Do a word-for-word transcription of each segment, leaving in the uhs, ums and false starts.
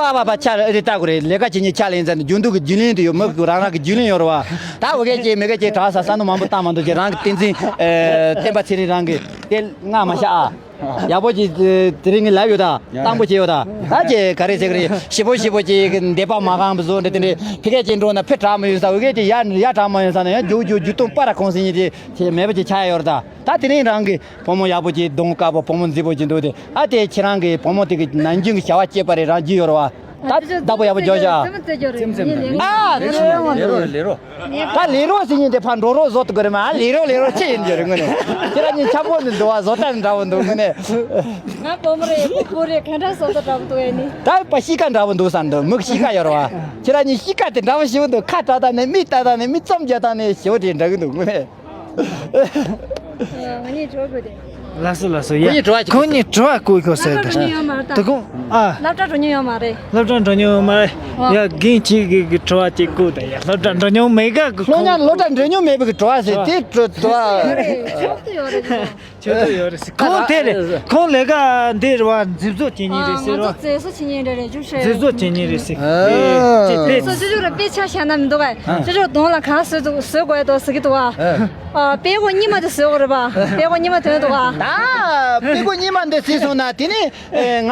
ཨ་བ་བ་ཆ་རེ་ལྟ་དགོས་རེད། ལས་ཀ་བྱེད་ཉིན་ཆ་ལེན་ཟེར་ནས་རྒྱུན་དུ་གི་རྒྱུན་ལེན་དུ་ཡོད། མི་གི་རང་རང་གི་རྒྱུན་ལེན་ཡོད་རེད་བ། ད་འོ་གེ་ཅེ་མི་གེ་ཅེ་གྲྭ་ས་ས་ནུ་མང་པོ་བཏང་མ་འདུག་ཅེ་རང་གི་བསྟན་འཛིན་བསྟན་པ་ཚེ་རིང་རང་གི་དེ་ང་མ་ཤ་ཨ། ཡག་པོ་ཅིག་དེ་རིང་ངས་ལབ་ཡོད་ད། དང་པོ་བྱས་ཡོད་ད། ད་ཅེ་ག་རེ་ཟེར་གི་རེད། ཞེ་པོ་ཞེ་པོ་ཅིག་འདེབས་པ་མ་གང་བཟོ་འདྲ་དེ་འདྲ་ཕི་གེ་ཅེ་འགྲོ་ན་ཕི་དྲག་མ་ཡོད་ས། འོ་གེ་ཅེ་ཡ་ཡ་དྲག་མ་ཡོད་ས་ན་ཡང་རྒྱུག་རྒྱུག་རྒྱུག་སྟོང་པ་ར་ཁོང་སེ་ཉིན་ཅེ་ཅེ་མེད་པ་ཅིག་ཆགས་ཡོད་རེད་ད། ད་དེ་རིང་རང་གི་བུ་མོ་ཡག་པོ་ཅིག་གདོང་དཀར་པོ་བུ་མོ་མཛེས་པོ་ཅིག་འདུག་དེ། ཨ་དེ་ཁྱེད་རང་གི་བུ་མོ་དེ་གི་ནམ་རྒྱུན་གྱི་བྱ་བ་སྐྱེས་པ་རེད། རང་རྒྱུས་ཡོད་རེད་བ། ད་བདག་པོ་ཡག་པོ་འཇོག་བྱ། ཙེམ་ཙེམ་ཙེམ། ཨ་ལེ་རོ་ལེ་རོ། ད་ལེ་རོ་ཟེར་ཉིན་དེ་ཕར་འགྲོ་རོགས་བཟོ་ཐུབ་གི་རེད་མ། ལེ་རོ་ལེ་རོ་ཅི་ཡིན་རྒྱུ་རེད་དངོས་གནས། ཁྱེད་རང་གཉིས་འཆམ་པོ་འདི་འདུག་བ། བཟོ་ལྟ་འདྲ་བོ་འདུག་དངོས་གནས། ང་བུ་མོ་རེད། ཁོ་བུ་རེད། ག་འདྲ་བཟོ་ལྟ་འདྲ་བོ་འདུག་ཨེ་ནི། ད་པ་གཤིས་ཀ་འདྲ་བོ་འདུག་བསམ་འདུག་མི་གཤིས་ཀ་ཡོད་རེད་བ། ཁྱེད་རང་གཉིས་གཤིས་ཀ་དེ་འདྲ་བོ་ཞིག་འདུག་ཁ་བྲལ་ད་ནས་མིག་ལྟ་ད་ནས་མིག་བཙུམ་རྒྱག་ད་ནས་ཞེ་པོ་དེ་འདྲ་གི་འདུག་དངོས་གནས། ང་གཉིས་གྲོགས་དགོས་ཏེ། ལགས་སོ་ལགས་སོ། ཡ། ཁོང་གཉིས་དྲི་བ་ཅིག་ཁོང་གཉིས་དྲི་བ་བསྐུར་ཤོག་ཟེར་ཏེ། སློབ་གྲྭ་འགྲོ་མྱོང་ཡོད་མ་རེད་ད། དེ་ཁོང་ཨ། སློབ་གྲྭ་འགྲོ་མྱོང་ཡོད་མ་རེད། སློབ་གྲྭ་འགྲོ་མྱོང་ཡོད་མ་རེད། ཨ། ཡ་རྒན་གཅིག་གི་གི་དྲི་བ་ཅིག་བསྐུར་ད། ཡ་སློབ་གྲྭ་འགྲོ་མྱོང་མེད་ག་གི་སློབ་ཁོང་གཉིས་སློབ་གྲྭ་འགྲོ་མྱོང་མེད་པའི་གི་དྲི་བ་ཟེར་དེ་དྲི་དྲི་བ། ཆོག་ཏུ་ཡོད་རེད་ཁོང་། ཆོག་ཏུ་ཡོད་རེད་ཟེར། ཁོང་དེ་རེད། ཁོང་ལས་ཀ་འདི་རེད་བ། མཛེས་བཟོ་བྱེད་མཁན་རེད་ཟེར་བ། ང་ཚོ་མཛེས་བཟོ་བྱེད་མཁན་རེད་རེད་ཅུ་ཧྲེ། མཛེས་བཟོ་བྱེད་མཁན་རེད་ཟེར། ཨ། དེ་དེ་སོ་སོ་ཅུ་རེ་དཔེ་ཆ་བཞག་ན་མི་འདུག་ག་ཨ། ཅུ་ཅུ་གདོང་ལ་གང་བཟོས་འདུག་བཟོས་དགོས་འདུག་ཟེར་གི་འདུག་ག་ཨ། ཨ། དཔེ་ཁོ་གཉིས་མ་དེ་བཟོས་དགོས་རེད་པ། དཔེ་ཁོ་གཉིས་མ་དོན་འདུག་ག་ད་དཔེ་ཁོ་གཉིས་མ་འདི་ཟེར་སོང་ན་དེ་ནི་ང་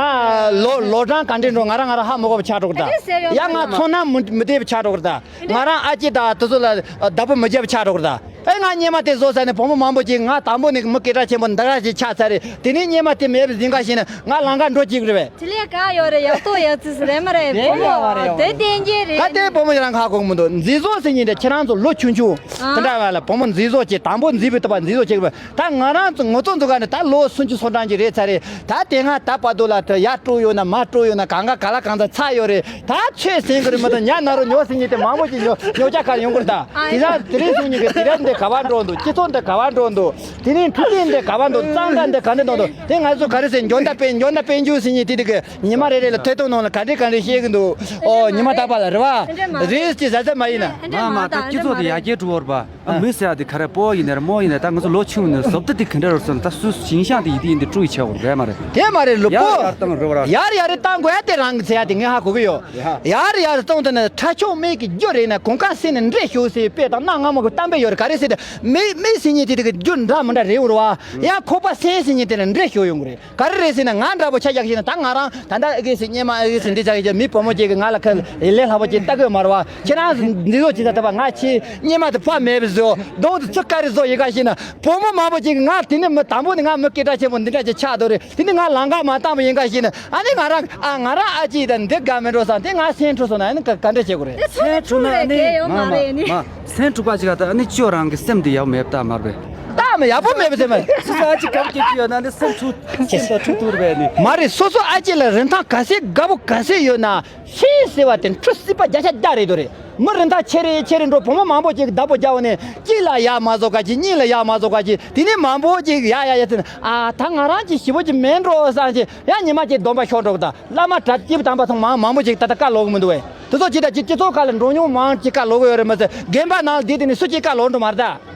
ལོ་ལོ་གྲངས་ག་འདྲས་འགྲོ། ང་རང་ང་རང་ཧ་མི་གོ་བ་ཆགས་འགྲོ་གི་ད། ཡ་ང་ཚོར་སྣང་མི་མི་བདེ་བ་ཆགས་འགྲོ་གི་ད། ང་རང་ཨ་ཅེ་དང་དེ་ཚོ་ལ་བདག་པོ་མི་བརྒྱབ་ཆགས་འགྲོ་གི་ད། ཨེ་ང་སྙེ་མ་དེ་བཟོ་ས་ནས་བུ་མོ་མང་པོ་ཅིག་ང་དང་པོ་ནས་མི་སྐད་གྲགས་ཆེན་པོ་འདི་ག་ཞིག་ཆགས་ཚར་རེད། དེ་ནས་སྙེ་མ་དེ་མེད་པའི་ཟིན་ག་ཞིག་ན་ང་ལང་ཀ་འགྲོ་གཅིག་རེད་པས། དེ་ལས་ག་ཡོད་རེད། ཡག་ཏོ་ཡག་ཙིས་རེད་མ་རེད། དེ་བུ་མོ་ཡག་པ་རེད། དེ་བསྟན་རྒྱས་རེད། ད་དེ་བུ་མོ་ཡང་ཁ་གོག་མི་འདུག་མཛེས་བཟོ་ཟེར་མཁན་དེ་ཁྱེད་རང་ཚོ་ལོ་ཆུང་ཆུང་དེ་འདྲ་བ་ལ་བུ་མོ་མཛེས་བཟོ་བྱེད། དང་པོ་མཛེས་པའི་ཐོག་པ་མཛེས་བཟོ་བྱེད་དགོས། ད་ང་རང་ཚོ་ངོ་ཚོ་འདུག་ག་ནས་ད་ལོ་སུམ་ཅུ་སོ་གྲངས་ཅིག་རེད་ཚར་རེད། ད་དེ་སྔ་ད་བར་དུ་ལ་ད་ཡར་སྤྲོ་ཡོད་ན་མར་སྤྲོ་ཡོད་ན་གང་ག་ག་ལ་གང་འཚམ་ཚར་ཡོད་རེད། ད་ཆོས་ཟེར་གི་རེད་མ་གཏོགས་ཉ་ན་རོ་ཉོ་ཟེར་མཁན་དེ་མང་པོ་ཅིག་ཉོ་ཉོ་ཆ་ག་ཡོང་གི་རེད་ད། དེ་ད་དེ་རིང་སོང་ཉིན་གི་དུས་རབས་འདི་ག་བར་འགྲོ་འདུག་སྤྱི་ཚོགས་འདི་ག་བར་འགྲོ་འདུག་དེ་རིང་འཕྲོད་བསྟེན་འདི་ག་བར་འདུག་གཙང་སྦྲ་འདི་ག་འདྲ་འདུག་དེ་ང་ཚོ་ག་རེ་ཟེར་འཇོན་ཐང་དཔལ་འཇོན་ཐང་དཔལ་འབྱོར་ཟེར་མཁན་དེ་དེ་གི་ཉི་མ་རེ་རེ་ལ་ཐོས་ཐོས་ནང་ལ་ག་འདྲས་ག་འདྲས་བཤད་གི་འདུག་ཨོ་ཉི་མ་རྟག་པ་ལ་རེད་བ། རེད་ཅེས་ཟ་ཟ་མ་ཡིན་ན། ང་མ་ད་སྤྱི་ཚོགས་དེ་ཡར་རྒྱས་འགྲོ་བར་བ། ཨ། མི་ཟེར་ཡ་དེ་ག་རེ་སྤོ་ཡིན་ནའི་རེད་མོ་ཡིན་ནའི་ད་ང་ཚོ་ལོ་ཆུང་ནས་བཟོ་ལྟ་དེ་ག་འདྲ་རེད་ཟེར་ན་ད་སུ་ཞིང་ཤང་དེ་ཡིན་དེ་ཡིན་དེ་སྤྲོ་ཡི་ཆེ་བོ་རེད་མ་རེད། དེ་མ་རེད་ལོ་ཡར་པོ། ཡར་བཏང་རེད་བ། ཡར་ཡར་རེ་བཏང་དགོས་ཡ་དེ་རང་གི་ཟེར་ཡ་དེ་ངས་ཧ་གོ་གི་ཡོད། ཡ། ཡར་ཡར་བཏང་དེ་ནས་ཁྲ་ཕྱོགས་མེད་ཀྱི་རྒྱུ་རེད་ན་གོང་ཁ་སེང་ནས་འདྲེ་ཤོག་ཟེར་དཔེ་དང་གནའ་སྔ་མོ་གི་གཏམ་དཔེ་ཡོད་རེད། ག་རེ་ཟེར་ཏེ་མེ་མེ་ཟེར་མཁན་དེ་དེ་གི་རྒྱུ་འདྲ་མི་འདྲ་རེད་བོར་བ། ཡང་ཁོག་པ་སེང་ཟེར་མཁན་དེ་ནས་འདྲེ་ཤོག་ཡོང་གི་རེད། ག་རེ་རེད་ཟེར་ན་ང་འདྲ་པོ་ཆ་བཞག་ཤེས་ན་ད་ང་རང་ད་ལྟ་ཨེ་གེ་སི་སྙེ་མ་ཨེ་གེ་སི་འདི་ཆ་གི་མི་བུ་མོ་ཅིག་གིས་ང་ལ་ཁ་ལས་སླ་པོ་ཅིག་ལྟ་གི་ཡོད་མ་རེད་བ། ཁྱེད་རང་འདི་ཚོ་ཅི་ད་ལྟ་བ་ང་ཆེ་སྙེ་མ་དེ་ཕ་མེད་པའི་བཟོ་གདོང་དེ་ཚུ་དཀར་རེ་བཟོ་ཡིན་ག་ཤེས་ན་བུ་མོ་མང་པོ་ཅིག་གིས་ང་དེ་ནི་མི་དང་པོ་ནི་ང་མི་སྐད་གྲགས་ཆེན་པོ་འདི་འདྲ་ཅིག་ཆགས་འདུག་རེད། དེ་ནི་ང་ལང་ཀ་མ་བཏང་བ་ཡིན་ག་ཤེས་ན་ཨ་ནི་ང་རང་ཨ་ང་རང་ཨ་ཅེ་དང་འདི་དགའ་མི་འགྲོ་བསམ་དེ་ང་སེམས་འཁྲུག་སོང་ན་ཨ་ནི་ག་ག་འདྲ་བྱེད་དགོས་རེད། དེ་ཚོ་འཁྲུག་ན་ཨ་ནི་གལ་ཡོད་མ་མ་རེད་ནི། མ་མ། སེམས་འཁྲུག་པ་ཅིག་ལ་ད་ནི་ཅོ་རང་གི་སེམས་དེ་ཡག་མེད་ད་མར་བས། ད་མི་ཡག་པོ་མེད་པ་སེམས་མ། སུ་ས་ཅིག་གབ་ཀྱི་ཡོད་ན་ནི་སེམས་འཁྲུག་སེམས་ད་འཁྲུག་ཐུར་བས་ནི། མ་རེད། སོ་སོ་ཨ་ཅེ་ལ་རིན་ཐང་ག་ཚད་དགའ་པོ་ག་ཚད་ཡོད་ན་ཤེས་ཟེར་བ་དེ་འཁྲུ་སྲིད་པ་བརྒྱ་ཆ་བརྒྱ་རེད་དོ་རེད། མི་རིན་ཐང་ཆེ་རེ་ཆེ་རེ་འགྲོ་བུ་མོ་མང་པོ་ཅིག་བདག་པོ་རྒྱག་ནས་གཅིག་ལ་ཡག་མ་བཟོ་ག་ཅིག་གཉིས་ལ་ཡག་མ་བཟོ་ག་ཅིག་དེ་ནས་མང་པོ་ཅིག་ཡག་ཡག་ཡག་ཚེ་ན་ཨ་ད་ང་རང་ཅིག་ཞི་བོ་ཅིག་མེད་འགྲོ་བསམ་ཅིག་ཡང་ཉི་མ་ཅིག་སྡོམ་པ་ཤོར་འགྲོ་གི་ད། བླ་མ་གྲྭ་སྐྱེས་བུ་དམ་པ་ཚོ་མང་མང་པོ་ཅིག་ད་ལྟ་བཀའ་ལོག་གི་མི་འདུག་བས། དེ་ཚོ་ཅིག་ད་ཅིག་སྤྱི་ཚོགས་ཁག་ལ་འགྲོ་མྱོང་མང་ཅིག་བཀའ་ལོག་གི་ཡོད་རེད་མ་ཟད་དགོན་པ་ནང་ལ་བསྡད་དེ་ནས་སུ་ཅིག་བཀའ་ལོག་འགྲོ་མ་རེད་ད།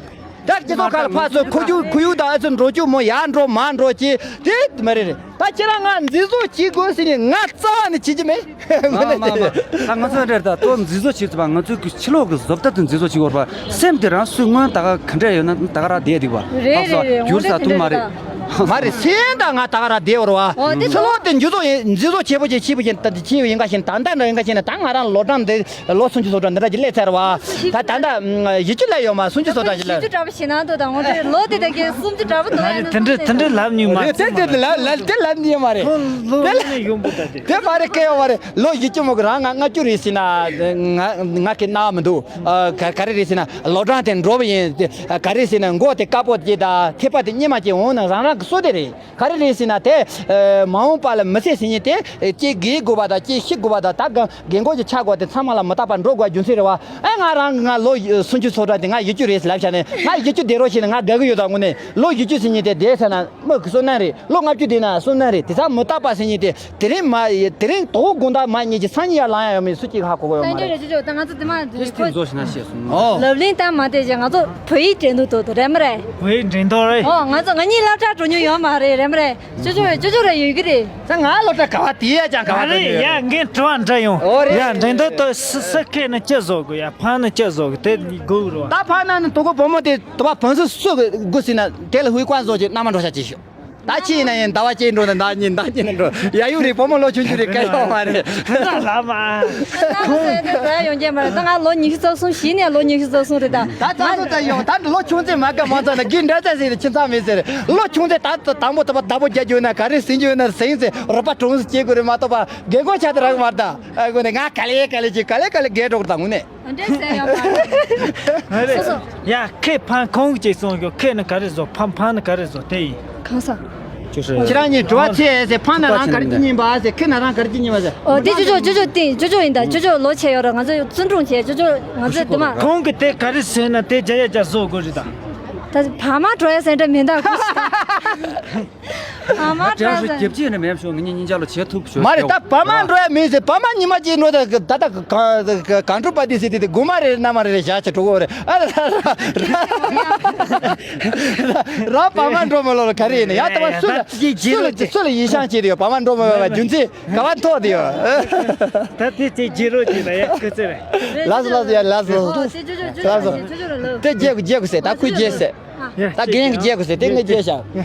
ད་སྤྱི་ཚོགས་ཁག་ལ་ཕར་ཚུར་ཁུ་ཡུག་ཁུ་ཡུག་དང་ཨ་ཚོ་འགྲོ་རྒྱུ་མོ་ཡར་འགྲོ་མར་འགྲོ་ཅིག་དེ་མ་རེད་རེད། ད་ཁྱེད་རང་ང་མཛེས་བཟོ་བྱེད་དགོས་ཟེར་ནས་ང་རྩ་བ་ནས་བྱེད་ཀྱི་མེད། མ་མ་མ། ད་ང་ཚོ་འདྲེར་ད་ལྟོ་མཛེས་བཟོ་བྱེད་ཐུབ་པ་ང་ཚོའི་གི་ཕྱི་ལོགས་གི་བཟོ་ལྟ་དེ་མཛེས་བཟོ་བྱེད་དགོས་པ་སེམས་དེ་རང་སུས་སྔོན་ད་ག་ག་འདྲ་ཡོད་ན་ད་ག་ར་བསྡད་འདུག་པ། རེད་རེད་རེད། འོ་འགྱུར་ས་འདྲ་ཐུབ་མ་དེ་རེད། འདྲ་མ་རེད། སེམས་ད་ང་ད་ག་ར་བསྡད་བར་བ། འོ་དེ་ཕྱི་ལོགས་དེ་མཛེས་བཟོ་ཡིན་མཛེས་བཟོ་བྱེད་པོ་བྱེད་ཆེས་པོ་བྱེད་ད་དེ་ཆེས་ཡིན་ག་ཤེས་ད་ལྟ་འདྲ་ཡིན་ག་ཤེས་ན་ད་ང་རང་ལོ་གྲངས་འདི་ལོ་སུམ་ཅུ་སོ་གྲངས་འདི་འདྲ་ཅིག་སླེབས་ཚར་བ། ད་ད་ལྟ་བཞི་བཅུ་ལ་ཡོད་མ་སུམ་ཅུ་སོ་གྲངས་ཅིག་ལ། བཞི་བཅུ་འདྲ་པོ་ཞེ་ན་འདུག་ད་ངོ་དེ་ལོ་དེ་དེ་གི་སུམ་ཅུ་འདྲ་པོ་འདུག་ཡ་ན་དེ་འདྲ་དེ་འདྲ་ལབ་ཉུང་མ་རེད། དེ་དེ་དེ་ལ་ལ་དེ་ལབ་ཉན་མ་རེད། ལོ་ལོ་ལོ་ནས་ཡོང་པོ་ད་དེ། དེ་མ་རེད་སྐལ་བ་མ་རེད། ལོ་བཞི་བཅུ་མོ་གི་རང་ང་ལྔ་བཅུ་རེད་ཟེར་ན་ང་ང་གི་སྣང་བ་མི་འདུག་ཨ་ག་ག་རེ་རེད་ཟེར་ན་ལོ་གྲངས་དེ་འགྲོ་བ་ཡིན། དེ་ག་རེ་ཟེར་ན་མགོ་དེ་དཀར་པོ་དེ་དང་མཐེ་བ་དེ་སྙེ་མ་ཅན་འོང་ན་རང་རང་གི་སྲོལ་དེ་རེད། ག་རེ་རེད་ཟེར་ན་དེ་ཨ་མ་འོངས་པ་ལ་མི་ཚེ་ཟེར་མཁན་དེ་ཨ་ཅིག་རྒས་དགོས་པ་དང་ཅིག་ཤི་དགོས་པ་དང་ད་ག་རྒན་གོག་ཅིག་ཆགས་དགོས་དེ་ཚང་མ་ལ་མི་རྟག་པ་འགྲོ་དགོས་རྒྱུ་མཚན་རེད་བ། ཨ་ང་རང་གི་ང་ལོ་སུམ་ཅུ་སོ་གྲངས་དེ་ང་བཞི་བཅུ་རེད་ཟེར་ལབ་བཞག་ནས་ང་བཞི་བཅུ་བསྡད་རོགས་བྱས་ནས་ང་དགའ་གི་ཡོད་ད་དངོས་གནས་ལོ་བཞི་བཅུ་ཟེར་མཁན་དེ་བསྡད་ཟེར་ན། མི་གི་བསོད་ནམས་རེད། ལོ་ལྔ་བཅུ་བསྡད་ན་བསོད་ནམས་རེད། དེ་ཚང་མི་རྟག་པ་ཟེར་མཁན་དེ་དེ་རིང་མ་དེ་རིང་དོ་དགོང་དག་མ་ཉིད་ཀྱི་སང་ཉིན་ཡར་ལངས་ཡ་ཡོད་མེད་སུ་གཅིག་ཧ་གོ་གི་ཡོད་མ་རེད། ལྷ་འདྲེ་ཅོ་ཅོ་ད་ང་ཚོ་དེ་མ་དེ་ཏིས་ཏིས་ཁོ་མཛོ་ཞིག་ན་ཤེས་སོང་། ཨོ། ལབ་གླེང་ད་མ་དེ་ཅེ་ང་ཚོ་བོད་ཡིག་འགྲན་བསྡུར་དོ་དོ་རེད་མ་རེད། བོད་ཡིག་འགྲན་བསྡུར་རེད། ཨོ་ང་ཚོ་ང་གཉིས་སློབ་གྲྭ་འགྲོ་མྱོང་ ཡོད་མ་རེད། རེད་མ་རེད། ཅོ་ཅོ་ཅོ་ཅོ་ར་ཡོད་གི་རེད། ད་ང་སློབ་གྲྭ་ག་བ་དེ་ཡ་ཅང་ག་བ་རེད། ཡ་ངས་དྲི་བ་འདྲི་ཡོང་། ཨོ་རེད། ཡ་འདྲེ་འདོད་དོ་སི་སི་ཁེ་ནི་ཅི་བཟོ་དགོས། ཡ་ཕང་ནི་ཅི་བཟོ་དགོས། དེ་དགོས་རོ། ད་ཕང་ན་ནི་དོ་གོ་བུ་མོ་དེ་དོ་བ་བང་སུ་སུ་གི་དགོས་ཟིན་ན་དེ་ལ་ཧུའི་ཀ་བཟོ་ཅིག་མནའ་མ་འགྲོ་ཤ་ཅིག་ཤོག་ད་ཕྱི་ཡིན་ན་ཡིན། ཟླ་བ་གཅིག་འགྲོ་ན་ཟླ་གཉིས། ཟླ་གཉིས་ན་འགྲོ། ཡ་ཡུ་རི་བུ་མོ་ལོ་ཆུང་ཆུང་རེད། ག་ཡོང་བ་རེད། ལ་མ། ད་ཡོང་རྒྱུ་མ་རེད། ད་ང་ལོ་ཉི་ཤུ་རྩ་གསུམ། གཞི་ནས་ལོ་ཉི་ཤུ་རྩ་གསུམ་རེད་ད། ད་ད་ཚོ་ད་ཡོང་ད་ལོ་ཆུང་ཚེ་མ་དགའ་མ་ཚ་ན་གི་འདྲ་ཚ་ཟེར་ཁྱིམ་ཚང་མེད་ཟེར། ལོ་ཆུང་ཚེ་ད་ད་དང་པོ་ད་པ་ད་པོ་རྒྱ་རྒྱུ་ན་ག་རེ་སེང་རྒྱུ་ན་སེང་ཟེར། རོགས་པ་གྲོང་སུ་སྐྱེ་དགོས་རེད་མ་གཏོགས་པ་རྒན་གོག་ཆགས་ཏེ་རག་མ་རེད་ད། ཨ་གོ་ནས་ང་ག་ལེ་ག་ལེ་ཅིག་ག་ལེ་ག་ལེ་རྒན་འགྲོ་གི་ད་དངོས་གནས། འདྲེ་ཟེར་ཡོད་མ་རེད། སོ་སོ། ཡ་ཁེ་ཕང་ཁོང་གིས་གསུངས་ཡོད། ཁེ་ནི་ག་རེ་བཟོ། ཕང་ཕང་ནི་ག་རེ་བཟོ་དེ་ཡིན། གང་ས། ཁྱེད་རང་གཉིས་དྲི་བ་ཚེ་ཟེར། ཕང་ན་རང་ག་རེ་ཅི་ཉིན་པ་ཟེར། ཁེ་ན་རང་ག་རེ་ཅི་ཉིན་པ་ཟེར། ཨོ་དེ་ཅོ་ཅོ་ཅོ་ཅོ་སྟེང་ཅོ་ཅོ་ཡིན་ད། ཅོ་ཅོ་ལོ་ཆེ་ཡོད་ར། ང་ཚོ་བརྩོན་འགྲུས་ཆེ། ཅོ་ཅོ་ང་ཚོ་དུ་མ། ཁོང་གིས་དེ་ག་རེ་ཟེར་ན་དེ་རྒྱ་ཡ་རྒྱ་བཟོ་དགོས་རེད་ད། ད་བ་མ་འགྲོ་ཡ་ཟེར་འདྲ་མིན་ད། བ་མ་འགྲོ་ཡ་ཟེར། རྒྱབ་ཅི་ནས་མེད་ཤོག་ངེད་གཉིས་གཉིས་ཆ་ལ་བྱེད་ཐུབ་ཤོག་མ་རེད་ད། བ་མ་འགྲོ་ཡ་མིན་ཟེར། བ་མ་ཉི་མ་གཅིག་འགྲོ་ད། ད་ད་ག་ག་འགྲོ་པ་དེ་ཟེར་དེ་དེ་དགོས་མ་རེད། ན་མ་རེད་རེད། བཞག་ཆ་གྲོགས་པོ་རེད། ཨ་ར་ར་ར་བ་མ་འགྲོ་མ་ལོ་ལ་ག་རེ་ཡིན་ན་ཡ། ད་བ་སུ་ལ་སུ་ལ་སུ་ལ་ཡིད་བཞིན་བྱེད་དེ་ཡོད། བ་མ་འགྲོ་མ་བ་རྒྱུ་མཚན་ག་བ་ཐོག་དེ་ཡོད། ད་དེ་ཚེ་རྗེ་རོ་ཅིག་ལ་ཡ་སྐུ་ཚེ་རེད། ལགས་སོ་ལགས་སོ་ཡ་ལགས་སོ། ལགས་སོ། དེ་རྗེ་རྗེ་དགོས་ཟེར། ད་ཁོས་རྗེ་ཟེར། ད་རྒན་གྱིས་རྗེ་དགོས་ཟེར། དེ་ངས་རྗེ་བཞག་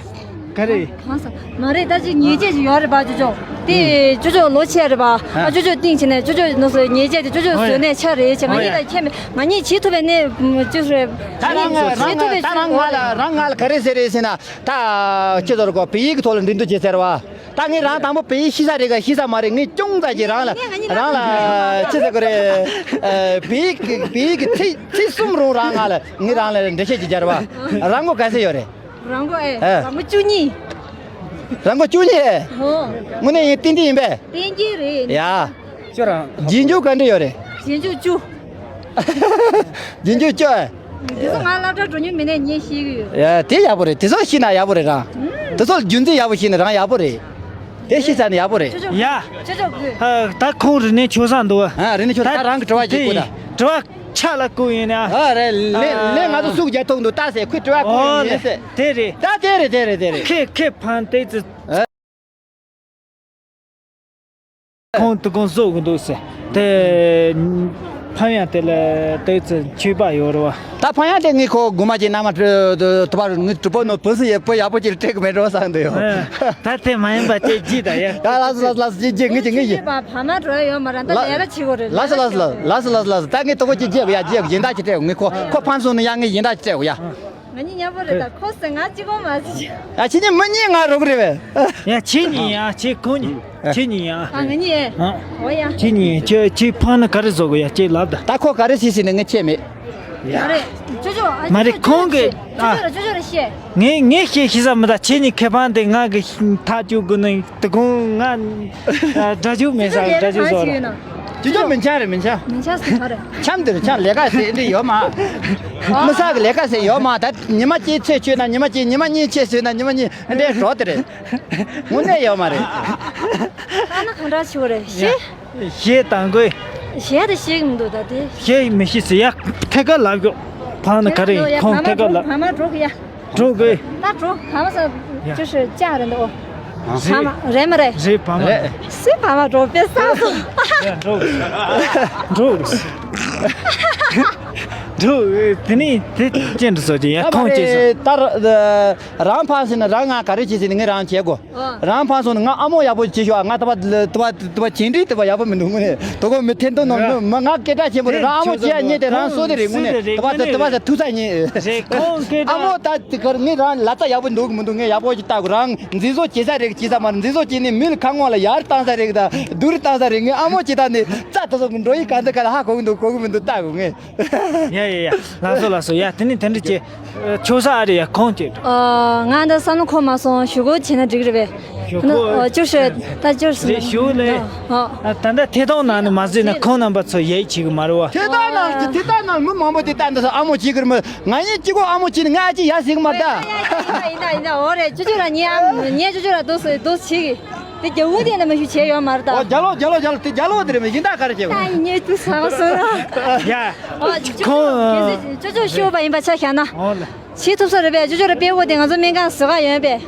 ག་རེ། གང་ས་མ་རེད། ད་ཅིག་ཉེས་ཆད་ཅིག་ཡོད་རེད་པ། ཅོ་ཅོ་དེ་ཅོ་ཅོ་ལོ་ཆེ་རེད་པ། ཨ་ཅོ་ཅོ་སྟེང་ཕྱིན་ནས་ཅོ་ཅོ་ནོ་སོ་ཉེས་ཆད་དེ་ཅོ་ཅོ་ཨོ་ཡ། བཟོས་ནས་ཆ་རེད་ཆེ། ང་ཨོ་གཉིས་ཡ། ད་ཁྱེད་མེད། ང་གཉིས་བྱེད་ཐུབ་པའི་ནས་ཅོ་རེད། ད་རང་ང་རང་ང་ད་རང་ང་ལ་རང་ང་ལ་ག་རེ་ཟེར་རེད་ཟེར་ན། ད་ཅི་ཟེར་གོ། བོད་ཡིག་གི་ཐོག་ལ་འགྲན་བསྡུར་བྱེད་ཟེར་བ། ད་ངས་རང་དང་པོ་བོད་ཡིག་ཤེས་ས་རེད་ག་ཤེས་ས་མ་རེད། ངས་ཅུང་ཙམ་ཅིག་རང་ལ་ངས་ང་གཉིས་རང་ལ་ཅི་ཟེར་དགོས་རེད། ཨ་བོད་ཡིག་གི་བོད་ཡིག་གི་ཚིག་ཚིག་གསུམ་རུང་རང་ང་ལ་ངས་རང་ལ་འགྲེལ་བཤད་ཅིག་སྦྱར་བ། རང་མགོ་ག་ཚད་ཡོད་རེད། རང་མགོ་ཨེ། ཨ། རང་མགོ་བཅུ་གཉིས། རང་མགོ་བཅུ་གཉིས་རེད། ཧོ། དངོས་གནས་ཡིན་ཏན་ཏན་ཡིན་པས། ཏན་ཏན་རེད། ཡ། ཁྱོད་རང་། རྗེས་འཇུག་ག་འདྲ་ཡོད་རེད། རྗེས་འཇུག་བཅུ། རྗེས་འཇུག་བཅུ་ཨེ། དེ་ཚོ་ང་སློབ་གྲྭ་འགྲོ་མྱོང་མེད་ནས་ངས་ཤེས་ཀྱི་ཡོད། ཡ་དེ་ཡག་པོ་རེད། དེ་ཚོ་ཤེས་ན་ཡག་པོ་རེད་རང་། དེ་ཚོ་རྒྱུ་མཚན་ཡག་པོ་ཤེས་ན་རང་ཡག་པོ་རེད། དེ་ཤེས་ཚར་ན་ཡག་པོ་རེད། ཅོ་ཅོ། ཡ། ཅོ་ཅོ་དགོས། ཨ། ད་ཁོང་རིག་གནས་ཆོས་ས་འདུག་ཨ། རིག་གནས་ཆོས་ས། ད་རང་གི་དྲི་བ་ཅིག་བཀོད་ད། དྲི་བ་ཆ་ལ་བཀོད་ཡིན་ན། ཨ་རེད། ལན་ལན་ང་ཚོ་སུག་རྒྱ་ཐོག་འདུག་ལྟ་ཟེར། ཁོས་དྲི་བ་བཀོད་ཡིན་ཟེར། དེ་རེད། ད་དེ་རེད་དེ་རེད་དེ་རེད། ཁེ་ཁེ་ཕན་ཏེ་ཙི། ཨ། ཁོང་དུ་ཁོང་བཟོ་གི་འདུག་ཟེར། དེ་ཕན་ཡང་དེ་ལ་ཏོག་ཙམ་མཁས་པ་ཡོད་རེད་བ། ད་ཕན་ཡང་དེ་ངས་ཁོ་རྒྱུ་མ་ཅིག་མནའ་མ་དུ་པ་ངས་གྲུ་པོ་ནོ་བུ་སི་ཡེ་བུ་ཡག་པོ་ཅིག་སྤྲད་གི་མེད་འགྲོ་བསམ་འདུག་ཡོད། ད་དེ་མ་ཡིན་པ་ཅིག་ཅིག་ད་ཡ། ད་ལགས་སོ་ལགས་སོ་ལགས་སོ། ཅིག་ཅིག་ངས་ཅིག་ངས་ཅིག་ཅིག་པ་ཕ་མ་འགྲོ་ཡོད་མ་རེད། ད་ལས་ཀ་བྱེད་དགོས་རེད། ལགས་སོ་ལགས་སོ་ལགས་སོ་ལགས་སོ་ལགས་སོ། ད་ངས་ཏོག་ཙམ་ཅིག་བརྗེད་གི་ཡ། བརྗེད་གི་སྦྱིན་བདག་ཅིག་སྤྲད་གི། ངས་ཁོ་ཁོ་ཕན་སོང་ན་ཡ་ངས་སྦྱིན་བདག་ཅིག་སྤྲད་གི་ཡ། ང་གཉིས་མཉམ་པོ་རེད་ད། ཁོ་ཟེར་ང་གཅིག་པོ་མ་ཟེར། ཨ་ཁྱེད་གཉིས་མི་གཉིས་ང་རོགས་རེད་པས། ཡ་ཁྱེད་གཉིས་ཡ། ཁྱེད་ཁོང་གཉིས། ཁྱེད་གཉིས་ཡ། ཨ་ང་གཉིས། ཨ། འོ་ཡ། ཁྱེད་གཉིས་ཁྱེད་ཁྱེད་ཕང་ན་ག་རེ་བཟོ་དགོས་ཡ། ཁྱེད་ལབ་ད། ད་ཁོ་ག་རེ་བྱེད་ཟེར་ནས་ངས་ཁྱེད་མེད། ཡ། མ་རེད། ཅོ་ཅོ། ཨ་མ་རེད། ཅོ་ཅོ་ཁོང་གིས། ཅོ་ཅོ་ཨ། ཅོ་ཅོ་ར་བཤད། ངས་ངས་བཤད་ཤེས་ས་མི་ད། ཁྱེད་གཉིས་ཁེ་ཕང་དེ་ང་གི་ཐག་གཅོད་དགོས་ནི། དེ་ཁོང་ང་སྒྲ་འཇུག་མེད་ས་སྒྲ་འཇུག་བཟོ་ར། ཅོ་ཅོ་མི་འཆམ་རེད། མི་འཆམ། མི་འཆམ་ཟེར་ག་རེ། འཆམ་དེ་རེད། འཆམ་ལས་ཀ་ཟེར་འདི་ཡོད་མ། མི་ས་གི་ལས་ཀ་ཟེར་ཡོད་མ། ད་ཉི་མ་གཅིག་ཚོད་ཆོད་ན་ཉི་མ་གཅིག་ཉི་མ་གཉིས་ཆོད་ཟེར་ན་ཉི་མ་གཉིས་འདྲའི་འགྲོ་དེ་རེད། དངོས་གནས་ཡོད་མ་རེད། ཨ་ན་གང་འདྲ་ཞུ་རེད་ཤེས། ཞེས་དང་གོས། ཞེས་དེ་ཤེས་ཀྱི་མི་འདུག་ད་དེ། ཞེས་མི་ཤེས་ཟེར་ཡ། ཐད་ཀར་ལབ་ཤོག་ཕང་ན་ག་རེ་ཡིན། ཁོང་ཐད་ཀར་ལབ། ཕ་མ་འགྲོ་གི་ཡ། འགྲོ་དགོས། ད་འགྲོ་ཕ་མ་ས་ཡ། ཅི་ཞིག་ཅག་རེད་འདུག་ཕ་མ་རེད་མ་རེད། རེད་ཕ་མ། རེད། སུའི་ཕ་མ་འགྲོ་དཔེ་བསགས་སོང་། ཡ་འགྲོ། འགྲོ། འགྲོ། དེ་ནས་དེ་ཅན་དུ་བཟོ་རྒྱུ་ཡ། ཁོང་ཅི་བཟོ། ད་རང་ཕང་ཟེར་ན་རང་ང་ག་རེ་བྱེད་ཟེར་ནས་ངས་རང་བྱེད་དགོས། རང་ཕང་སོང་ན་ང་ཨ་མོ་ཡག་པོ་བྱེད་ཤོག་ང་ལྟ་བ་ལྟ་བ་ལྟ་བ་བྱེད་འདྲི་ལྟ་བ་ཡག་པོ་མི་འདུག་དངོས་གནས་དོ་གོ་མི་ཐེན་ཏོ་ནོ་མི་མ་ང་སྐད་གྲགས་ཆེན་པོ་རེད། རང་ཨ་མོ་བྱེད་ཡ་ཉེ་དེ་རང་སོ་དེ་རེད། དངོས་གནས་ལྟ་བ་ལྟ་བ་ཐུག་ས་ཉེ་རེད། ཁོང་སྐད་གྲགས། ཨ་མོ་ད་དེ་གར་ངས་རང་ལ་རྩ་ཡག་པོ་འདུག་མི་འདུག་ངས་ཡག་པོ་ཅིག་ལྟ་དགོས། རང་མཛེས་བཟོ་བྱེད་ས་རེད་བྱེད་ས་མ་རེད། མཛེས་བཟོ་བྱེད་ནས་མི་ལ་ཁ་ངོ་ལ་ཡར་བཏང་ས་རེད་ད་སྡུག་རུ་བཏང་ས་རེད། ངས་ཨ་མོ་བྱེད་ད་ནས་རྩ་དེ་ཚོ་འགྲོ་ཡི་ག་འདི་ག་ལ་ཧ་གོ་གི་འདུག་གོ་གི་མི་འདུག་ལྟ་དགོས་ངས། ཡ་ཡ་ཡ། ལགས་སོ་ལགས་སོ། ཡ་དེ་ནས་དེ་འདྲ་བྱེད། ཆོས་ས་ཨ་རེ་ཡ་ཁོང་ཁྱེད། ང་འདི་བསམ་བློ་འཁོར་མ་སོང་། ཞུ་སྒོ་བྱས་ན་འགྲིག་རེད་པས། ཞུ་སྒོ། ཅོ་ཤོད་ད་ཅོ་ཤོད། རེད་ཞུ་ལེ། ད་ལྟ་ཐད་གཏོང་ནང་ནས་མ་བཟོས་ན་ཁོང་རྣམ་པ་ཚོ་ཡིད་ཆེས་གི་མ་རེད་བ། ཐད་གཏོང་ནང་ཐད་གཏོང་ནང་མི་མང་པོ་དེ་ལྟ་འདི་ཚོ་ཨ་མོ་བྱེད་གི་རེད་མ། ང་གཉིས་གཅིག་པོ་ཨ་མོ་བྱེད་ནས་ང་ཨ་ཅེ་ཡ་ཟིག་མ་ད། ཡིན་ད་ཡིན་ད། འོ་རེད། ཅོ་ཅོ་ར་ཉེ་ཨ་ཉེ་ཅོ་ཅོ་ར་དོ་སོ་དོ་བྱེད་གི། དེ་རྒྱ་བོ་དེ་ན་མ་ཞུ་བྱས་ཡོད་མ་རེད་ད། ཨོ་རྒྱ་ལོ་རྒྱ་ལོ་རྒྱ་ལོ་དེ་རྒྱ་ལོ་དེ་རེད་མ་ཡིན་ད་ག་རེ་བྱེད་གོ། ད་ཡིན་ཉེ་དུ་ས་བ་སོ་ན། ཡ། ཨོ་ཅོ་ཅོ་ཁོང་། ཅོ་ཅོ་ཤོད་པ་ཡིན་པ་ཆ་བཞག་ན། ཨོ་ལ། བྱེད་ཐུབ་ས་རེད་པས། ཅོ་ཅོ་ར་དཔེ་བོ་དེ་ང་ཚོ་སྨན་ཁང་ཟོ་ག་ཡོད་པས།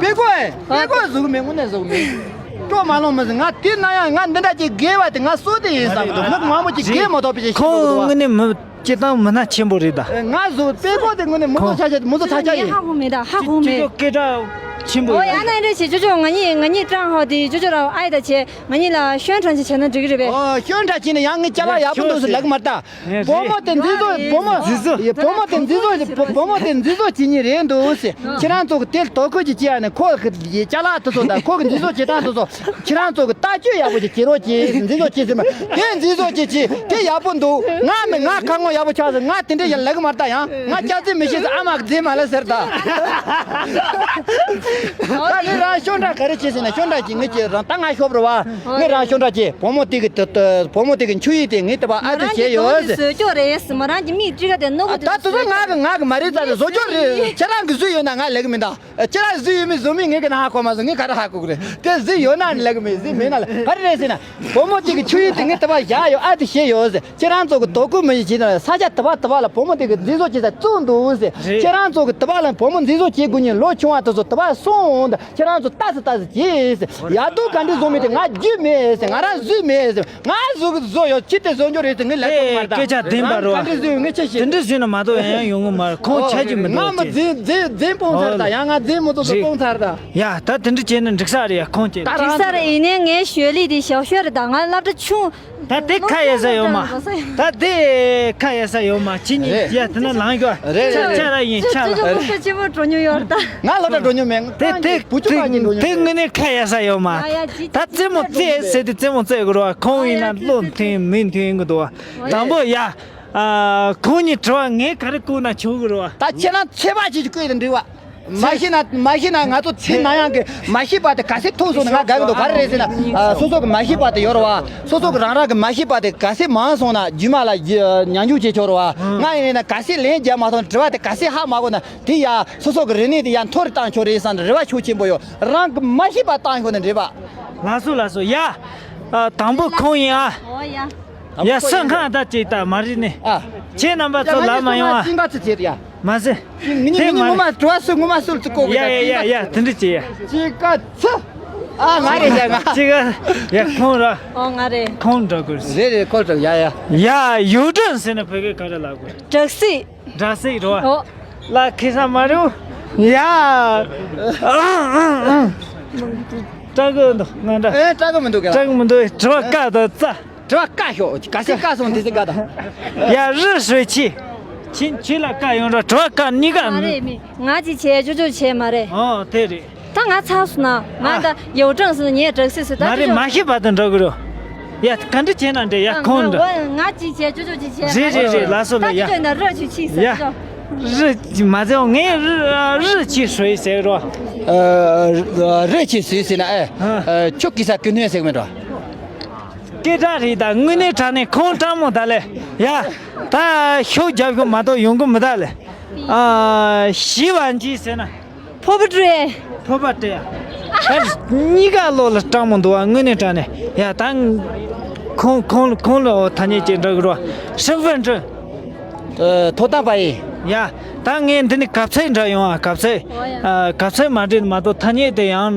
པེ་ཀོ་ཨེ། པེ་ཀོ་བཟོ་གི་མེད། དངོས་གནས་བཟོ་གི་མེད། སྤྲོ་མ་ལོང་མི་ཟིན། ང་དེ་ན་ཡང་ང་འདི་འདྲ་ཅིག་རྒས་པ་དེ་ང་སོ་དེ་ཡིན་བསམ་གི་འདུག་མི་མང་པོ་ཅིག་རྒས་མ་ཐོག་པའི་ཅིག་ཤི་འགྲོ་གི་འདུག་བ། ཁོང་དངོས་གནས་མི་སྤྱིར་བཏང་མི་སྣ་ཆེན་པོ་རེད་ད། ང་བཟོ་པེ་ཀོ་དེ་དངོས་གནས་མི་ཚོ་ཆ་ཆ་མི་ཚོ་ཐ་ཆ་ཡིན། ཧ་གོ་མེད་ད། ཧ་གོ་མེད། ཅོ་ཅོ་སྐད་གྲགས་ཆེན་པོ་ཨོ་ཡོད། ཡ་ན་རེ་བྱེད། ཅོ་ཅོ་ང་གཉིས་ང་གཉིས་ཀྲང་ཧོ་དེ་ཅོ་ཅོ་ར་ཨའི་ད་བྱེད། ང་གཉིས་ལ་ཤོན་ཁྲང་ཅིག་བྱས་ན་འགྲིག་གི་རེད་པས། ཨོ་ཤོན་ཁྲང་བྱས་ན་ཡང་ངས་ཅ་ལག་ཡག་པོ་འདུག་ཟེར་ལབ་གི་མ་རེད་ད། བུ་མོ་དེ་མཛེས་བཟོ། བུ་མོ་མཛེས་བཟོ། བུ་མོ་དེ་མཛེས་བཟོ། བུ་མོ་དེ་མཛེས་བཟོ་བྱེད་ཉིན་རེད་འདུག་ཟེར། ཁྱེད་རང་ཚོ་གི་དེ་དོ་ཁུར་གྱི་ཅི་ཡ་ནས་ཁོ་གི་ཅ་ལག་དེ་ཚོ་དང་ཁོ་གི་མཛེས་བཟོ་བྱེད་སྟངས་དེ་ཚོ་ཁྱེད་རང་ཚོ་གི་ལྟ་སྤྱོད་ཡག་པོ་ཅིག་བྱེད་རོགས་གྱིས། མཛེས་བཟོ་བྱེད་ཟེར་མ་དེ་མཛེས་བཟོ་བྱེད་ཅིག་དེ་ཡག་པོ་འདུག་ང་མི་ང་ཁ་ངོ་ཡག་པོ་ཆགས་ཟེར། ང་དེ་འདྲ་ཡ་ལབ་གི་མ་རེད་ད། ཡང་ང་སྐྱག་རྫུན་མི་ཤེས་ཟེར། ཨ་མ་གི་རྫུན་མ་ལབ་ཟེར་ད། ད་ངས་རང་ཤོན་ཁྲང་ག་རེ་བྱེད་ཟེར་ན། ཤོན་ཁྲང་གིས་ངས་ཀྱི་རང་ད་ང་ཤོབ་རེད་བ། ངས་རང་ཤོན་ཁྲང་གིས་བུ་མོ་དེ་གི་དེ་དེ་བུ་མོ་དེ་གི་མཆུ་ཡིག་དེ་ངས་དེ་བ་ཨ་ཙི་བྱས་ཡོད་ཟེར། བཟོས་ཀྱོག་རེད་ཟེར། མོ་རང་གི་མིག་དཀྲིས་ཀ་དེ་རྣོ་གི་དེ་ད་དེ་ཚོ་ང་གི་ང་གི་མ་རེད་ད། བཟོ་ཀྱོག་རེད། ཁྱེད་རང་གི་བཟོས་ཡོད་ན་ང་ལབ་གི་མིན་ད། ཁྱེད་རང་བཟོས་ཡོད་མེད་བཟོ་མེད་ངས་ག་ན་ཧ་གོ་མ་སོང་། ངས་ག་རེ་ཧ་གོ་གི་རེད། དེ་བཟོས་ཡོད་ན་ལབ་གི་མེད། བཟོས་མེད་ན་ལབ་ག་རེ་རེད་ཟེར་ན། བུ་མོ་དེ་གི་མཆུ་ཡིག་དེ་ངས་དེ་བ་བཞག་ཡོད། ཨ་དེ་བྱས་ཡོད་ཟེར། ཁྱེད་རང་ཚོ་གི་དོ་ཁུར་མི་བྱེད་ན་ས་ཆ་དེ་བ་དེ་བ་ལ་བུ་མོ་དེ་གི་མཛེས་བཟོ་བྱེད་ས་བཙུགས་འདུག་ཟེར། རེད། ཁྱེད་རང་ཚོ་གི་དེ་བ་ལ་བུ་མོ་མཛེས་བཟོ་བྱེད་དགོས་ཉིན་ལོ་ཆུང་བ་དེ་ཚོ་དེ་བ་སོང་ད། ཁྱེད་རང་ཚོ་ལྟ་ས་ལྟ་ས་བྱེད་ཟེར། ཡ་དུ་ག་འདྲ་བཟོ་མེད་དེ་ང་རྒྱུས་མེད་ཟེར། ང་རང་བཟོས་མེད་ཟེར། ང་བཟོ་གི་བཟོ་ཡོད། ཅི་སྟེ་བཟོ་རྒྱུ་རེད་ཟེར། ངས་ལབ་ཐུབ་མ་རེད་ད། སྐད་ཆ་བདེན་པ་རེད་བ། ག་འདྲ་བཟོས་ཡོད་ངས་ཆ་ཤེས། དེ་འདྲ་བཟོས་ན་མ་གཏོགས་ཡང་ཡང་ཡོང་གི་མ་རེད། ཁོང་ཆ་རྒྱུས་མི་འདུག་ང་མ་རྫུན་རྫུན་རྫུན་སྤུངས་ཚར་ད། ཡང་ང་རྫུན་མི་འདུག་ཟེར་སྤུངས་ཚར་ད། ཡ་ད་དེ་འདྲ་བྱས་ན་འགྲིག་ས་རེད་ཡ། ཁོང་ཁྱེད། ད་འགྲིག་ས་རེད། ཡིན་ནའི་ངའི་ཞོལ་ལི་དེ་ཞའོ་ཞོལ་རེད་ད། ང་སློབ་གྲྭ་ཆུང་། ད་དེ་ཁ་ཡ་ས་ཡོད་མ། ད་དེ་ཁ་ཡ་ས་ཡོད་མ། ཁྱེད་གཉིས་ཡ་དེ་ན་ལངས་ཡོད། རེད་རེད། ཆ་ཆ་ར་ཡིན་ཆ་ལ། ཅོ་ཅོ་སློབ་གྲྭ་ཆེན་མོ་འགྲོ་མྱོང་ཡོད་རེད་ད། ང་སློབ་གྲྭ་འགྲོ་མྱོང་མེད། དེ་དེ་བུ་ཆུང་ཁ་གཉིས་འགྲོ་མྱོང་། དེ་དངོས་གནས་ཁ་ཡ་ས་ཡོད་མ། ད་རྩེད་མོ་རྩེ་ཟེར་དེ་རྩེད་མོ་རྩེ་དགོས་རེད་བ། ཁོང་ཡིན་ན་བློ་མཐུན་མི་མཐུན་གི་འདུག་བ། དང་པོ་ཡ། ཨ། ཁོང་གཉིས་དྲི་བ་ངས་ག་རེ་བཀོད་ན་ཆོག་གི་རེད་བ། ད་ཁྱེད་རང་ཚོད་དཔག་བྱེད་ཀྱི་བཀོད་དང་འགྲིག་བ། མ་ཤེས་ན་མ་ཤེས་ན་ང་ཚོ་ཚེ་ན་ཡང་གི་མ་ཤེས་པ་དེ་ག་ཚད་མཐོང་སོང་ན་ང་དགའ་གི་འདུག་ག་རེ་རེད་ཟེར་ན། ཨ། སོ་སོ་གི་མ་ཤེས་པ་དེ་ཡོད་རེད་བ། སོ་སོ་གི་རང་རང་གི་མ་ཤེས་པ་དེ་ག་ཚད་མང་སོང་ན་རྗེས་མ་ལ་ཉམས་འགྱུར་བྱེད་ཆོག་རེད་བ། ང་ཡིན་ན་ག་ཚད་ལན་རྒྱག་མ་ཐུབ་ན་དྲི་བ་དེ་ག་ཚད་ཧ་མ་གོ་ན་དེ་ཡ་སོ་སོ་གི་རིག་གནས་དེ་ཡ་མཐོ་རུ་བཏང་ཆོག་རེད་བསམ་ནས་རེ་བ་ཤུགས་ཆེན་པོ་ཡོད། རང་གི་མ་ཤེས་པ་བཏང་ཤོག་ནས་རེད་བ། ལགས་སོ་ལགས་སོ་ཡ། ཨ། དང་པོ་ཁོང་ཡིན་ཨ། ཨོ་ཡ། ཡ་སུ་ཁང་ད་ཅིག་ད་མ་རེད་ནི། ཨ། ཁྱེད་རྣམ་པ་ཚོ་ལབ་མ་ཡོང་ཨ། ཅི་འགའ་ཚིག་ཚིག་ཡ། མ་ཟེར། ངི་ངི་ངི་ངོ་མ་དྲི་བ་སུ་ངོ་མ་སུ་ལ་ཚིག་གོ་གི་ཡ་ཡ་ཡ་ཡ་དེ་འདྲ་བྱེད་ཡ། ཅི་འགའ་ཚིག་ཨ། ང་རེད་ཡ་ང་། ཅི་འགའ་ཡ་ཁོང་ར། ཨོ་ང་རེད། ཁོང་འདྲ་དགོས། རེད་རེད་ཁོ་འདྲ་ཡ་ཡ། ཡ་ཡུའུ་ཀྲང་ཟེར་ན་བོད་སྐད་ག་རེ་ལབ་དགོས། སྦྲག་སྲིད། སྦྲག་སྲིད་རོ། ཨོ། ལ་ཁེ་ས་མ་རུ། ཡ། ཨང་ཨང་ཨང་། སྐྲག་གི་འདུག་ང་འདྲ། ཨེ་སྐྲག་གི་མི་འདུག་ག་ལ། སྐྲག་གི་མི་འདུག་དྲི་བ་ཀ་དང་ཙ། དྲི་བ་ཀ་ཤོག་ག་སྲིད་ཀ་སོང་དེ་སྲིད་ཀ་དང་། ཡ་རི་ཧྲོས་ཆི། ཁྱེད་ཁྱེད་ལ་ཀ་ཡོང་ར་དྲི་བ་ཀ་གཉིས་ཀ་མ་རེད། མི་ང་ཅིག་བྱས་ཅོ་ཅོ་བྱས་མ་རེད། ཨོ་དེ་རེད། ད་ང་ཚར་སོང་ན་ང་ད་ཡའོ་ཀྲང་ཟེར་ན་ངས་སྦྲག་སྲིད་ཟེར་ད་མ་རེད། ཅོ་ཅོ། མ་ཤེས་པ་དང་འདྲ་གི་རོ། ཡ་ག་འདྲ་བྱས་ན་འདྲ་ཡ་ཁོང་འདྲ། ང་ཅིག་བྱས་ཅོ་ཅོ་ཅིག་བྱས། རེད་རེད་རེད་ལགས་སོ་ལགས་ཡ། ད་ཅོ་ཅོ་ན་རི་ཆི་ཟེར་ཡ། ཅོ། རི་མ་ཟེར་ངས་རི་རི་ཆི་ཧྲོས་ཟེར་རོ། ཨ། རི་ཆི་ཟེར་ཟེར་ན་ཨེ། ཨ། ཁྱོད་གི་ས་ཀུན་ནས་ཟེར་གི་མེད་རོ། སྐད་གྲགས་རེད་ད་དངོས་གནས་དྲང་གནས་ཁོང་སྤྲང་མོ་ད་ལས་ཡ། ད་ཤོག་རྒྱབ་གི་མ་གཏོགས་ཡོང་གི་མི་ད་ལས། ཨ། ཞི་བ་འཇིགས་ཟེར་ན། ཕོ་བ་སྤྲོད། ཕོ་བ་སྤྲད་ཡ། ད་གཉིས་ཀ་བློ་ལ་སྤྲང་མོ་འདུག་བ་དངོས་གནས་དྲང་གནས་ཡ། ད་ཁོང་ཁོང་ཁོང་ལ་འོ་ཐ་སྙད་ཅིག་འདྲ་གི་རོ། ཧྲིན་ཧྥིན་ཀྲུན། ཨ། ཐོབ་ཐང་པ་ཡིན། ཡ། ད་ངས་འདི་ནས་གབ་ཚད་འདྲ་ཡོང་ཨ་གབ་ཚད། ཨ། གབ་ཚད་མ་འདྲེས་མ་གཏོགས་ཐ་སྙད་དེ་ཡང་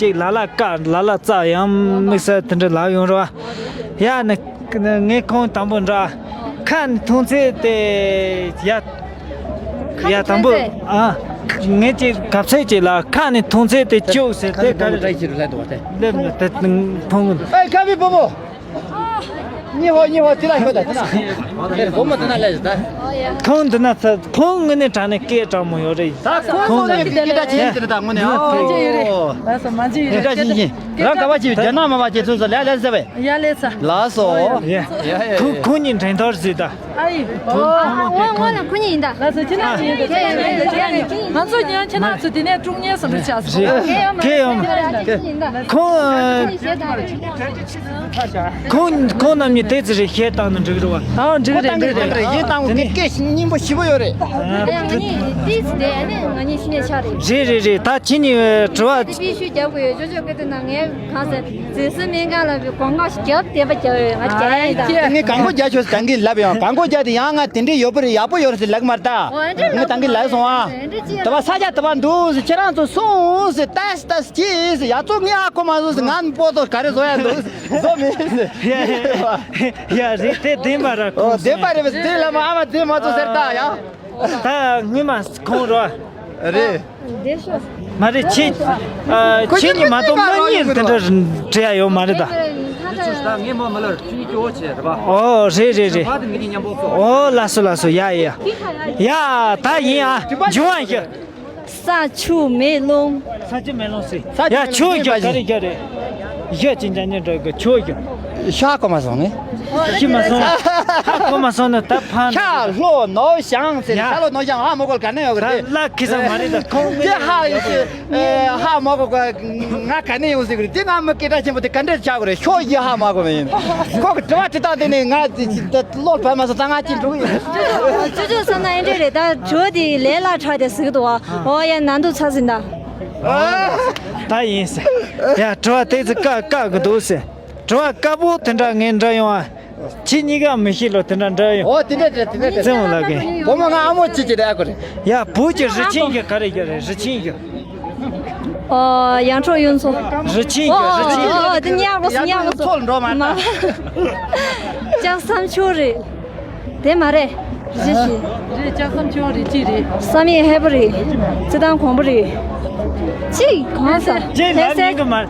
ཅིག་ལ་ལ་ཀ་ལ་ལ་ཙ་ཡང་དམིགས་བསལ་དེ་འདྲ་ལབ་ཡོང་རོ། ཡ་ནི། ངས་ཁོང་དང་པོ་འདྲ། ཁ་ནས་མཐོང་ཚད་དེ་ཡ། ཡ་དང་པོ། ཨ། ངས་ཅིག་གབ་ཚད་ཅིག་ལ་ཁ་ནས་མཐོང་ཚད་དེ་བཅུག་ཟེར་དེ་ག་རེ་རེད། སླེབས་ནས་དེ་མཐོང་གི། ཨེ་ཁ་བི་བུ་མོ། གཉིས་ཧོ་གཉིས་ཧོ་དེ་ལ་ཤོད་ད་དེ་ན། དེ་བུ་མོ་དེ་ན་སླེབས་ད། ཁོང་འདི་ན་ཚ་ཁོང་ངི་ནས་དྲང་ནས་སྐད་དྲང་མོ་ཡོད་རེད། ད་ཁོང་ཁོང་ནས་སྐད་དྲང་ཆེན་དེ་ད་ངོ་ནས་ཨོ། སྐད་དྲང་ཆེན་ཆེན། རང་ག་བ་ཅིག་རྒྱ་ནག་མ་བ་ཅིག་ཚོ་ཚོ་ལ་ལ་ཟེར་བས། ཡ་ལེ་ས། ལགས་སོ། ཡ། ཁོ་ཁོ་གཉིས་འགྲན་ཐོར་ཟིག་ད། ཨ་ཡི། ཨ། ང་ང་ལ་ཁོ་གཉིས་ཡིན་ད། ལགས་སོ་ཁྱེད་རང་གཉིས་ཡིན་ད། ཁྱེད་རང་གཉིས་ཡིན་ད། ང་ཚོ་ཉན་ཁྱེད་རང་ཚོ་དེ་ནས་ཀྲུང་ཉན་སུ་འདྲི་ཆགས་སོང་། ཁྱེད་ཡོང་། ཁོ་ཁོ་ཁོ་རྣམས། ཏོག་ཙམ་རེ་བཤད་བཏང་ན་འགྲིག་རེད་བ། ཨ་འགྲིག་རེད། འགྲིག་རེད། འགྲིག་རེད། ཡིན་དང་དེ་ནས་སྐད་སྙན་པོ་ཞེ་པོ་ཡོད་རེད། ཨ་ང་གཉིས་ཏོག་ཙམ་དེ་ཨ་ནི་ང་གཉིས་ཤི་ནས་ཆགས་རེད། རེད་རེད་རེད། ད་ཁྱེད་གཉིས་དྲི་བ། དེ་པི་ཤུ་རྒྱབ་དགོས་ཡོད། ཅོ་ཅོ་སྐད་དེ་ན་ངས་གང་ཟེར། རྫི་སུ་སྨན་ཁང་ལ་བའི་གོང་ག་རྒྱབ་བསྡད་པ་རྒྱབ་ཡོད། ང་རྒྱ་ཡིན་ད། ངས་གང་གོ་རྒྱ་ཆོས་གང་གིན་ལབ་ཡང་གང་གོ་རྒྱ་དེ་ཡང་ང་དེ་འདྲས་ཡོད་པ་རེད། ཡག་པོ་ཡོད་རེད་ཟེར་ལབ་མ་རེད་ད། ངས་གང་གིན་ལབ་སོང་ཨ། དེ་བ་ས་ཆ་དེ་བ་འདུག་ཟེར། ཁྱེད་རང་ཚོ་སོང་ཟེར། ཏས་ཏས་ཀྱིས་ཟེར། ཡ་ཚོ་ངས་ཨ་ཁོ་མ་བཟོ་ཟེར། ང་པོ་ཏོ་ག་རེ་བཟོ་ཡ་འདུག་བཟོ་མེད་ཟེར། ཡ་རེད། དེ་བདེན་པ་ར། ཨོ་བདེན་པ་རེད་པས། དེ་ལ་མ་ཨ་མ་དེ་མ་བཟོ་ཟེར་ད་ཡ། ད་སྔོན་མ་ཁོང་རོ། རེད། མ་རེད། ཁྱེད་ཨ་ཁྱེད་གཉིས་མ་གཏོགས་མ་གཉིས་དེ་འདྲ་འབྲེལ་ཡ་ཡོད་མ་རེད་ད། ད་ངས་མ་མ་ལར་ཁྱེད་གཉིས་སྐྱོ་བོ་བྱས་རེད་པ། ཨོ་རེད་རེད་རེད། ཨོ་ལགས་སོ་ལགས་སོ། ཡ་ཡ་ཡ། ཡ་ད་ཡིན་ཨ། འབྱུང་བ་ཞིག་ས་ཆུ་མེ་རླུང་། ས་ཆུ་མེ་རླུང་ཟེར། ཡ་ཆུ་རྒྱུ་ག་རེ་ག་རེ། ཡ་ཅིན་ཅན་ཉན་འགྲོ་གི་ཆུ་རྒྱུ། ཤ་གོ་མ་སོང་ངས། ཤི་མ་སོང་། ཧ་གོ་མ་སོང་ན་ད་ཕན། ཤ་ལྷོ་ནོར་བྱང་ཟེར། ཡ། ཤ་ལྷོ་ནོར་བྱང་ཧ་མ་གོ་ག་ནས་ཡོད་གི་རེད། ལ་ཁི་ས་མ་རེད་ད་ཁོང་ངས། དེ་ཧ་ཡོད་ཤི། ཧ་མ་གོ་ག་ང་ག་ནས་ཡོང་ཟེར་གི་རེད། དེ་ང་མི་སྐད་གྲགས་ཆེན་པོ་དེ་ག་འདྲས་ཆགས་གི་རེད། ཤོ་ཡི་ཧ་མ་གོ་མ་ཡིན། ཁོ་གི་དྲི་བ་དྲི་སྟངས་དེ་ནས་ང་བློ་བབས་མ་སོང་། ད་ང་ཅི་འགྲོ་གི་ཡིན། ཅོ་ཅོ་བསམ་ན་ཨེ་འདྲས་རེད། ད་ཇོ་དེ་ལས་སླ་དྲགས་དེ་ཟེར་གི་འདུག་ཨ། ཨོ་ཡ་ན་འདུག་ཚ་ཟིན་ད། ད་ཡིན་ཟེར། ཡ་དྲི་བ་དེ་ཚོ་བཀག་བཀག་གི་འདུག་ཟེར། དྲི་བ་དཀར་པོ་དེ་འདྲ་ངས་འདྲ་ཡོང་ཨ། ཁྱེད་གཉིས་ཀ་མི་ཤེས་ལོ་དེ་འདྲ་འདྲ་ཡོང་། ཨོ་དེ་འདྲ་དེ་འདྲ་དེ་བཙན་པོ་ལགས་ཀྱིས། བུ་མོ་ང་ཨ་མོ་ཅི་ཅི་རེད་ཨ་ཁོ་རེད། ཡ་བུ་གྱི་རི་ཆེན་གྱི་ག་རེ་གྱི་རེད། རི་ཆེན་གྱི། ཨོ་ཡང་ཁྲོ་ཡོན་ཚོ། རི་ཆེན་གྱི་རི་ཆེན་གྱི། ཨོ་དེ་ཉག་གོ་སི་ཉག་གོ་སི། ཚོལ་འགྲོ་མ་ན། ལྕགས་ཟམ་ཆུ་རེད། དེ་མ་རེད། རི་ཆེན་ཞིག་རེད། ལྕགས་ཟམ་ཆུ་རེད། ཅི་རེད། བསམ་ཡས་ཧས་པོ་རེད། རྩི་ཐང་གོང་པོ་རེད། ཅི་གང་ས། ལྗེས་ལ་ཉན་གི་མ་རེད།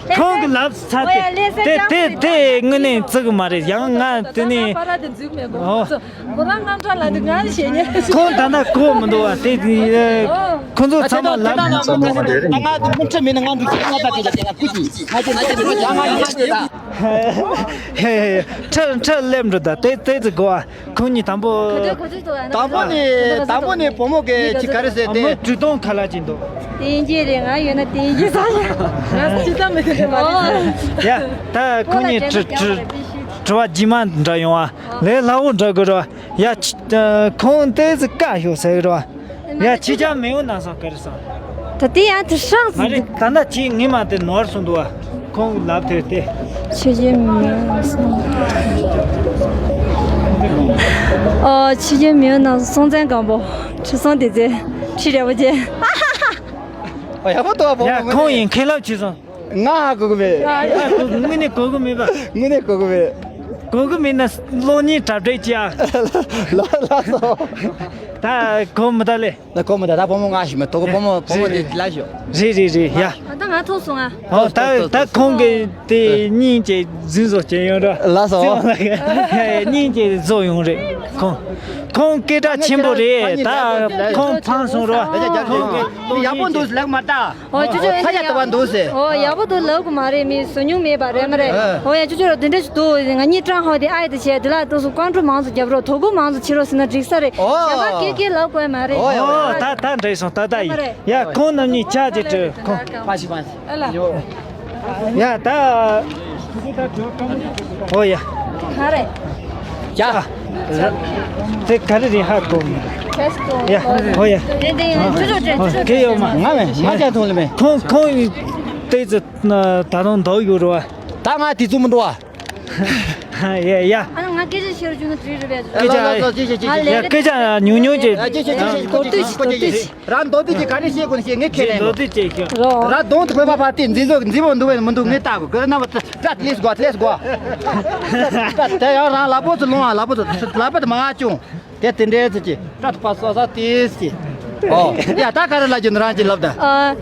ཁོང་གི་ལབ་ཚར་ཏེ། དེ་དེ་དེ་དངོས་གནས་བརྩི་གི་མ་རེད། ཡང་ང་དེ་ནས། ཨོ། ཁོ་རང་རྣམ་གྲངས་ལ་འདི་ང་ཞེ་ཉེ། ཁོང་ད་ལྟ་གོ་མི་འདུག་བ་དེ། ཁོ་ཚོ་ཚང་མ་ལབ་མི་འདུག་ང་དུ་མི་ཁྲི་མིན་ན་ང་འདུག་ང་ད་དེ་ད་ཀུ་ཅི་ང་ཅི་ང་ཅི་ང་ཅི་ང་ཅི། ཧེ་ཧེ། ཁྲི་ཁྲི་སླེབས་འགྲོ་ད་དེ་དེ་ཚོ་གོ་བ། ཁོང་གཉིས་དང་པོ། དང་པོ་ནི་དང་པོ་ནི་བུ་མོ་གི་ཅི་ག་རེ་ཟེར་ཏེ། མོ་འབྲི་སྟོང་ཁ་ལག་ཅིག་འདུག་བསྟན་རྒྱས་རེད། ང་ཡོད་ན་བསྟན་རྒྱས་ཟ་ཡ། ང་ཅི་ད་མི་དེ་མ་རེད། ཡ་ད་ཁོང་གཉིས་དྲི་དྲི་དྲི་བ་རྗེས་མ་འདྲ་ཡོང་བ་ལས་སླ་བོ་འདྲ་དགོས་ར། ཡ་ཁོང་ཏོག་ཙམ་བཀག་ཤོག་ཟེར་གི་ར། ཡ་ཁྱེད་ཅག་མི་ཡོང་ན་སོང་ག་རེ་སོང་། ད་དེ་ཡང་དེ་ཧྲང་མ་རེད། ད་ལྟ་ཁྱེད་ངེད་མ་དེ་ནོར་སོང་འདུག་བ། ཁོང་ལབ་དེ་དེ། ཆོས་རྒྱལ་མེས་དབོན་ནང་སོང་། ཨོ་ཆོས་རྒྱལ་མེས་དབོན་ནང་སོང་། སྲོང་བཙན་སྒམ་པོ། ཁྲི་སྲོང་ལྡེ་བཙན། ཁྲི་རལ་པ་ཅན། ཨ་ཡག་པོ་འདུག་བ། བུ་མོ་ཡ་ཁོང་ཡིན་མཁན་ལབ་བྱས་སོང་། ང་ཧ་གོ་གི་མེད། ཨ་ཁོ་དངོས་གནས་གོ་གི་མེད་པ། དངོས་གནས་གོ་གི་མེད། གོ་གི་མེད་ན་གློག་བརྙན་གྲ་སྒྲིག་བྱས་ཨ། ལ་ལ་སོ། ད་གོ་མི་ད་ལེ། ད་གོ་མི་ད། ད་བུ་མོ་ང་ཞིག་མེད། ད་གོ་བུ་མོ་བུ་མོ་དེ་ལ་ཞོ། རེད་རེད་རེད་ཡ། ཨ་ད་ང་ཐུག་སོང་ཨ། ཨོ་ད་ད་ཁོང་གི་དེ་སྙིང་རྗེ་རྫུན་བཟོ་བྱས་ཡོང་ར། ལ་སོ། སྙིང་རྗེ་བཟོ་ཡོང་རེད་ཁོང་། ཁོང་སྐད་གྲགས་ཆེན་པོ་རེད། ད་ཁོང་ཕངས་སོང་ར། ཁོང་གི་ཡག་པོ་འདུག་ལབ་མ་ད། ཨོ་ཅོ་ཅོ་ཨེ་ཚ་ཡ་ལྟ་བ་འདུག་ཟེར། ཨོ་ཡག་པོ་འདུག་ལབ་གི་མ་རེད། མི་བཟོ་མྱོང་མེད་པ་རེད་མ་རེད། ཨོ་ཡ་ཅོ་ཅོ་ར་དེ་འདྲ་ཞིག་འདུག་ང་གཉིས་ཀྲང་ཧོ་དེ་ཨའི་དེ་བྱས་དེ་ལ་ཏོག་ཙམ་ཀོང་ཀྲུ་མང་ཙམ་རྒྱབ་རོགས། དོ་ཁུར་མང་ཙམ་བྱེད་རོགས་ཟེར་ན་འགྲིག་ས་རེད། ཨོ་ཞབས་པ་སྐད་སྐད་ལབ་དགོས་མ་རེད། ཨོ་ཡ་ཨོ་ད་ད་འགྲིག་སོང་། ད་ད་ཡིན་ཡ། ཁོང་རྣམ་གཉིས་ཆ་ཅིག་བྲོས་ཁོང་། ཕ་ཞིག་ཕ་ཞིག་ཨ་ལ། ཡ་ད། ཨོ་ཡ། ག་རེ། ཡ། དེ་ག་རེ་རེད་ཧ་གོ་མི་འདུག་ཡ། ཨོ་ཡ། དེ་དེ་ཅུ་ཅུ་ཅུ་ཅུ་ཅུ། གེ་ཡོད་མ། ང་མེད། ང་ཅག་ཐོང་ལ་མེད། ཁོང་ཁོང་ཡི་ཏོག་ཙམ་ད་དུང་འདུག་ཡོད་རེད་བ། ད་ང་དེ་ཚོ་མི་འགྲོ་བ། ཡ་ཡ། ཨ་ང་སྐད་ཆ་བཤད་རྒྱུ་ན་དྲིས་རེད་པས། སྐད་ཆ། ཡ་སྐད་ཆ་ཉུང་ཉུང་ཅིག་མདོར་བསྡུས་ཅིག་མདོར་བསྡུས་ཅིག་རང་མདོར་བསྡུས་ཀྱི་ག་རེ་བཤད་དགོས་ནས་བཤད། ངས་ཁས་ལེན་མདོར་བསྡུས་ཅིག་ཤོད། རང་གདོང་དུ་བོད་པ་ཕ་དེ་མཛེས་བཟོ་མཛེས་པོ་འདུག་བས་མི་འདུག་ངས་བལྟ་དགོས། ག་རེ་ན་བ་ཏྲ་ལེས་དགོས་ལེས་དགོས། ཏྲ་དེ་ཡང་རང་ལ་པོ་ཚོ་ལོང་བ་ལ་པོ་ཚོ་ལ་པོ་དེ་མ་ང་ཅུང་དེ་དེ་འདྲའི་ཚོ་ཅི་ཏྲ་དུ་པ་སོ་ས་དེས་ཅི། ཨོ་ཡ་ད་ག་རེ་ལ་རྒྱུ་ནི་རང་ཅི་ལབ་ད། ཨ།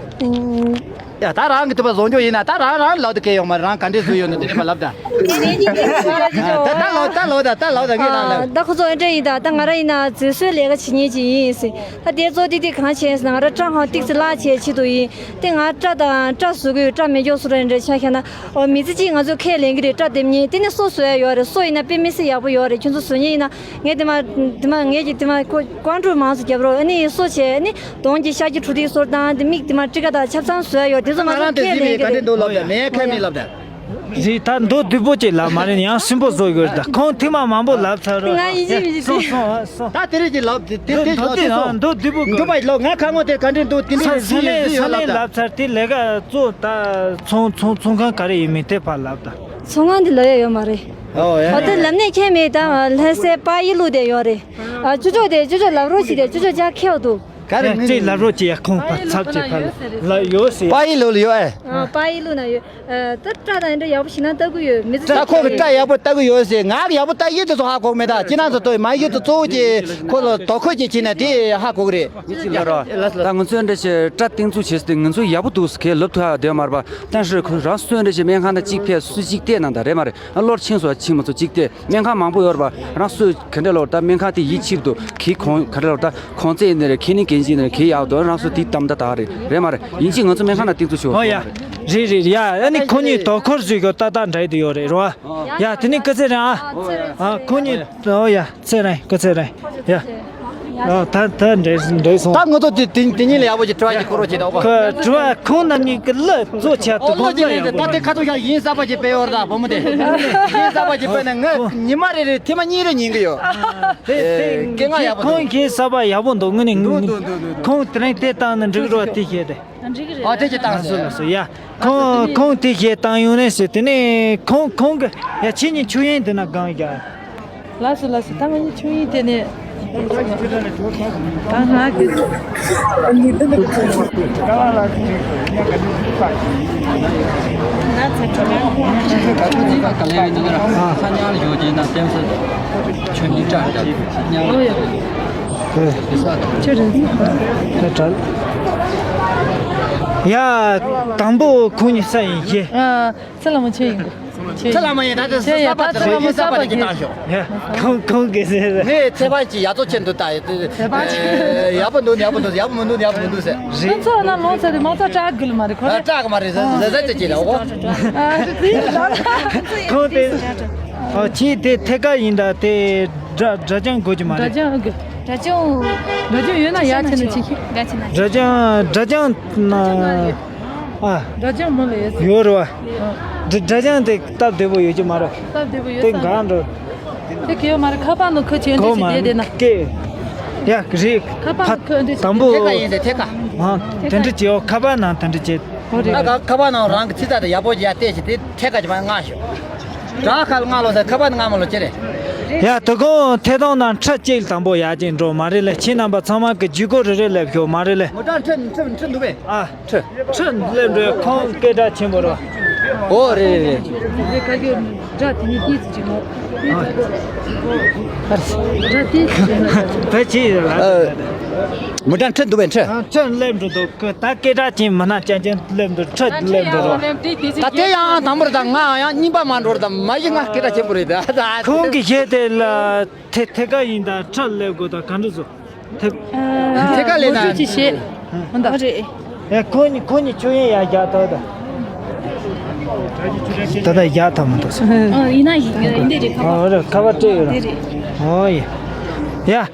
ཡ་ད་རང་གི་ཐུབ་པ་བཟོ་རྒྱུ་ཡིན་ན་ད་རང་རང་ལབ་དུ་གལ་ཡོང་མ་རེད། རང་ག་འདྲས་བཟོས་ཡོད་ན་དེ་འདྲས་མ་ལབ་ད། དེ་རེད་ཅི་དེ་ཟེར་བ་ཅི་ཅོ། ད་ད་ལོ་ད་ལོ་ད་ད་ལོ་ད་ངས་རང་ལ། ད་ཁོ་ཚོ་ཨེ་འདྲ་ཡིན་ད། ད་ང་རང་ཡིན་ན་མཛེས་བཟོའི་ལས་ཀ་བྱེད་མཁན་ཅིག་ཡིན་ཟེར། ད་དེ་ཚོ་ཏིག་ཏིག་གང་བྱས་ཟེར་ན་ང་རང་སྐྲ་ཧང་ཏིག་ཙི་བརླག་བྱས་ཆེད་དུ་ཡིན། དེ་ང་སྐྲ་དང་སྐྲ་བཟོ་གི་ཡོད། སྐྲ་མེ་སྒྱོགས་བཟོ་ར་འདྲ་ཆ་ཤ་ན། ཨོ་མི་ཚེ་གཅིག་ང་ཚོ་ཁས་ལེན་གི་རེད། སྐྲ་འདེབས་མཁན་དེ་ནས་སོ་བཟོ་ཡ་ཡོད་རེད། སོ་ཡིན་ན་དཔེ་མི་སྲིད་ཡག་པོ་ཡོད་རེད། ཁྱོད་ཚོ་བཟོ་མཁན་ཡིན་ན་ངས་དེ་མ་དེ་མ་ངས་ཀྱི་དེ་མ་ཀོ་ཀོང་ཀྲུའུ་མང་ཙམ་རྒྱབ་རོགས། ཨ་ནི་སོ་བྱས་ཨ་ནི་གདོང་གི་ཤ་གི་གྲུ་ཏིག་སོར་དང་དེ་མིག་དེ་མ་ཀྲི་ཀ་དང་ཆབ་གསང་བཟོ་ཡ་ཡོད། དེ་ཚོ་ང་ང་ཚོ་རང་དེ་ཁས་ཟིན་ལེན་མེད་གི་ག་རེ་རེད། འདུག་ལབ་ད་མེད་ཁས་མེད་ལབ་ད། རེད། ད་མདོ་སྡུག་པོ་ཅིག་ལབ་མ་རེད། ཡང་སུན་པོ་བཟོ་དགོས་རེད། ད་ཁོང་ཐེངས་མ་མང་པོ་ལབ་ཚར་རོ། ང་ཡིན་གཅིག་མིན་གཅིག་སོང་སོང་སོང་། ད་དེ་རེད་ཀྱི་ལབ་དེ་དེ་དེ་མདོ་ལབ་དེ་དེ་སོང་། མདོ་སྡུག་པོ་འགྲོ་དགོས། པ་ཡིན་ལོ། ང་ཁ་ངོ་དེ་ག་འདྲས་འདུག་དེ་འདྲས་ས་ཡིན་ལས་ས་ཡིན་ལས་ལབ་ལབ་ཚར། དེ་ལས་ཀ་གཙོ་ད་ཚོང་ཚོང་ཚོང་ཁང་ག་རེ་ཡིན་མིན་དེ་ཕར་ལབ་ད། ཚོང་ཁང་འདི་ལོ་ཡ་ཡོད་མ་རེད། ཨོ་ཡ། འོ་དེ་ལབ་ནས་ཁྱད་མེད། ད་ལྷ་སའི་པ་ཡི་ལུ་དེ་ཡོད་རེད། ཨ་ཅོ་ཅོ་དེ་ཅོ་ཅོ་ལབ་རོགས་བྱེད། དེ་ཅོ་ཅོ་ཅག་ཁེལ་འདུག་ག་རེ། ཡ་ངས་ཅིག་ལབ་རོགས་བྱེད་ཡ། ཁོང་ཕར་ཚབ་བྱེད་ཕར་ལ་ཡོད་ཟེར། པ་ཡི་ལུ་ལ་ཡོད་ཨེ། ཨ་པ་ཡི་ལུ་ན་ཡོད། ཨ་ད་སྐྲ་དང་འདྲ་ཡག་པོ་ཞིག་ན་ལྟ་གི་ཡོད། མི་ཚེ་ད་ཁོང་གི་སྐྲ་ཡག་པོ་ལྟ་གི་ཡོད་ཟེར། ང་གི་ཡག་པོ་ལྟ་ཡི་དེ་ཚོ་ཧ་གོ་གི་མེད། ད་ཅི་ན་ཚོ་ལྟོས་མ་ཡི་དེ་གཙོ་བོ་གྱི་ཁོ་ལ་དོ་ཁུར་གྱི་བྱེད་ན་དེ་ཧ་གོ་གི་རེད། ཅི་ལ་རོ། ད་ང་ཚོས་འདྲ་ཞིག་སྐྲ་བསྟན་འཛུགས་བྱེད་ཟེར་དེ་ང་ཚོ་ཡག་པོ་འདུག་ཟེར་ཁས་ལབ་ཐུབ་ཡ་བསྡད་མ་རེད་པ། ད་ཧྲི་ཁོ་རང་སོས་འདྲ་ཞིག་སྨན་ཁང་ནང་གཅིག་ཕེབས་སུ་གཅིག་བལྟས་གནང་ད་རེད་མ་རེད། ཨ་བློར་ཆིངས་སོ་ཆིངས་མ་ཚོ་གཅིག་བལྟས། སྨན་ཁང་མང་པོ་ཡོད་རེད་པ། རང་སོས་ག་འདྲ་ལོར་ད་སྨན་ཁང་དེ་ཡིད་ཆེས་འདུག་གི་ཁོང་ག་འདྲ་ལོར་ད་ཁོང་ཚེ་ནས་རེད། ཁེ་ནི་གན་ཅི་ནས་རེད། གེ་ཡག་འདུག་རང་སོ་དེ་གཏམ་ད་ད་རེད་རེད་མ་རེད། ཡིན་གཅིག་ང་ཚོ་སྨན་ཁང་ནང་བསྟན་འཛུགས་ཞུ་བ། ཨོ་ཡ། རེད་རེད་རེད། ཡ་ཨ་ནི་ཁོ་གཉིས་དོ་ཁུར་བཟོས་གོ་ཏག་ཏག་འདྲ་ཡི་དུ་ཡོད་རེད་རོ། ཡ་དེ་ནི་སྐུ་ཚེ་རིང་ཨ། ཨ་ཁོ་གཉིས་ཨོ་ཡ། ཚེ་རིང་སྐུ་ཚེ་རིང་། ཡ། ཨ་ད་ད་འདྲེས་འདྲེས་སོང་། ད་ང་ཚོ་དེ་དེ་དེ་གཉིས་ལ་ཡག་པོ་ཅིག་དྲི་བ་ཅིག་ཁོ་རོགས་བྱེད་དང་ཨོ་པ། ཁོ་དྲི་བ་ཁོང་རྣམ་གཉིས་ཀྱི་གླུ་གཙོ་ཆེ་ཨོ་དུ་ཁོང་ལ་ཡག་པོ་ད་དེ་ཁ་ཐུག་ཤག་ཡིན་གསར་པ་ཅིག་སྤེལ་ཡོད་རེད། ད་བུ་མོ་དེ་ཡིན་གསར་པ་ཅིག་སྤེལ་ནས་ང་ཉི་མ་རེ་རེ་ཐེངས་མ་གཉིས་རེ་ཉན་གི་ཡོད། དེ་དེ་སྐད་ངག་ཡག་པོ་འདུག་ཁོང་གིས་གསར་པ་ཡག་པོ་འདུག་ངོས་ནས་འདུག་འདུག་འདུག་འདུག་ཁོང་དེ་རིང་དེ་བཏང་ན་འགྲིག་རོགས་དེ་བཤད་དེ། འགྲིག་གི་རེད། ཨ་དེ་ཅི་བཏང་ཟེར། ལགས་སོ་ཡ། ཁོང་ཁོང་དེ་བཤད་བཏང་ཡོང་ནས་ཟེར། དེ་ནས་ཁོང་ཁོང་གི་ཡ་ཁྱེད་གཉིས་ཆུ་ཡན་དེ་ན་སྒང་རྒྱག་ལགས་སོ་ལགས་སོ། ད་ང་གཉིས་ཆུང་ཡིན་དེ་ནས། ད་ང་གི། ཡ། དང་པོ་ཁོང་གཉིས་ས་ཡིན་ཞེས། ཚེ་ལ་མ་ཆོས་ཡིན་གི། ཚེ་ལ་མ་ཡིན་ད་དེ་ཆོས་ཡིན་གསར་པ་ད་དེ་ཚེ་ལ་མ་ཡིན་གསར་པ་ཅིག་བཏང་ཤོག་ཡ། ཁོང་ཁོང་གིས་ཟེར། ངས་ཚེ་བ་ཅིག་ཡག་ཐོག་ཆེན་འདུག་ད་ཡ། ཚེ་བ་ཅིག་ཡག་པོ་འདུག་ཡག་པོ་འདུག་ཡག་པོ་མི་འདུག་ཡག་པོ་མི་འདུག་ཟེར། རེད། ཁོང་ཚོ་ན་ལོང་ཚ་དེ་མང་ཚ་སྐྲག་གི་ལ་མ་རེད་ཁོ། ཨ་རེད། སྐྲག་གི་མ་རེད་ཟེར་ཟེར་ཟེར་ཅིག་ལ་འོ། ཨ་རེད་དེ་ལ། ཁོང་དེ། ཨ་ཁྱེད་དེ་ཐད་ཀ་ཡིན་ད་དེ་སྒྲ་སྒྲ་སྦྱང་དགོས་ཀྱི་མ་རེད། སྒྲ་སྦྱང་གི། སྒྲ་སྦྱང་། སྒྲ་སྦྱང་ཡོད་ན་ཡག་ཆེ་ན་ཆེ་ཤོས། སྒྲ་སྦྱང་སྒྲ་སྦྱང་ན། ཨ། སྒྲ་སྦྱང་མོ་ལ་ཡོད། ཡོད་རེད་བ། ཨ། སྒྲ་སྒྲ་སྦྱང་དེ་སྟབས་བདེ་པོ་ཡོད་ཀྱི་མ་རེད། སྟབས་བདེ་པོ་ཡོད་དེ་ས་གང་འགྲོ། དེ་གི་ཡོད་མ་རེད། ཁ་པར་ནང་ཁོ་ཆེན་དེ་ཞིག་བསྡད་བསྡད་ན། ཀེ། ཡ་རེད། ཁ་པར་ནང་ཁོ་འདི་དང་པོ། ཐད་ཀ་ཡིན་ཟེར་ཐད་ཀ་ཨ། དེ་འདྲ་བྱེད་འོ། ཁ་པར་ནང་དེ་འདྲ་བྱེད། ཨོ་རེད། ད་ག་ཁ་པར་ནང་རང་གི་ཚིག་རྩ་དེ་ཡག་པོ་ཡ་བལྟས་ཤིག་དེ་ཐད་ཀ་ཅིག་མ་ང་ཤོག་དྲ་ཁ་ལ་ང་ལོ་ཟེར། ཁ་པར་ནང་ང་མ་ལོ་ཅི་རེད། ཡ་དོ་དགོང་ཐད་གཏོང་ནང་ཁྲི་གཅིག་དང་པོ་ཡག་ཅིག་འགྲོ་མ་རེད་ལེ། ཁྱེད་རྣམ་པ་ཚང་མ་གི་ཇུས་འགོད་རེ་རེ་ལེབ་ཤོག་མ་རེད་ལེ། ངོ་གྲངས་ཁྲི་ཁྲི་ཁྲི་འདུག་པས། ཨ། ཁྲི། ཁྲི་སླེབས་འགྲོ་ཁོང་སྐད་གྲགས་ཆེན་པོ་རེད། ཨོ་རེད་རེད་རེད། རེད་ཁ་རྒྱུ་འདྲ་དེ་ནི་ཏིས་ཅིག་ནོ། འདྲ་ཏིས་ཅིག་ནོ། བེ་ཅི་ཡོད་ལ། ཨ། མི་འདྲ་ཁྲི་འདུག་པས་ཁྲི། ཨ་ཁྲི་སླེབས་འགྲོ་འདུག་ད་སྐད་གྲགས་ཅན་མི་སྣ་ཅན་ཅན་སླེབས་འདུག་ཁྲི་སླེབས་འདུག་རོ། ད་དེ་ཡང་དང་པོར་ད་ང་ཡང་རྙིང་པ་མ་འགྲོ་ད་མ་གཞི་ང་སྐད་གྲགས་ཆེན་པོ་རེད་ད། ཁོང་གི་གཞས་དེ་ལ་ཐད་ཐད་ཀ་ཡིན་ད་ཁྲི་སླེབས་དགོས་ད་ག་འདྲ་བཟོ། ཐེབས། ཐད་ཀ་ལས་ན། ཅི་བྱེད། ཧོན་ད། རེད། ཨེ་ཁོ་གཉིས་ཁོ་གཉིས་ཆོས་ཡན་ཡར་རྒྱག་ཐོག་ད། ད་ད་རྒྱག་ཐབས་མི་འདུག་ཟེར། ཨ་ཡིན་ན་ཡིན་ཡིན་འདི་རེད་ཁ་པར། ཨོ་རེད་ཁ་པར་སྤྲད་ཡོད་ར། འདི་རེད། ཨོ་ཡ། ཡ།